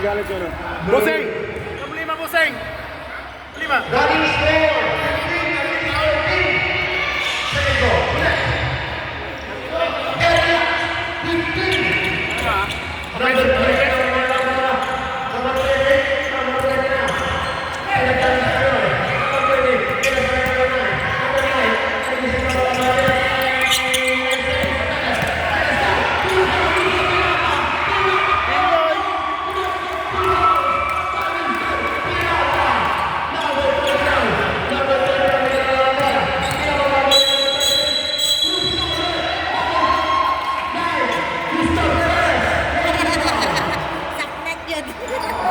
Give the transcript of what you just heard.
Nagalit yun, no? Bossing! Problema, bossing! Problema! Running score, 15-13. Second goal. Ulit. Area, 15. Number 3, number 28, number 29. Number 20, number 9, number 9, number Bingoy! Saknan yun.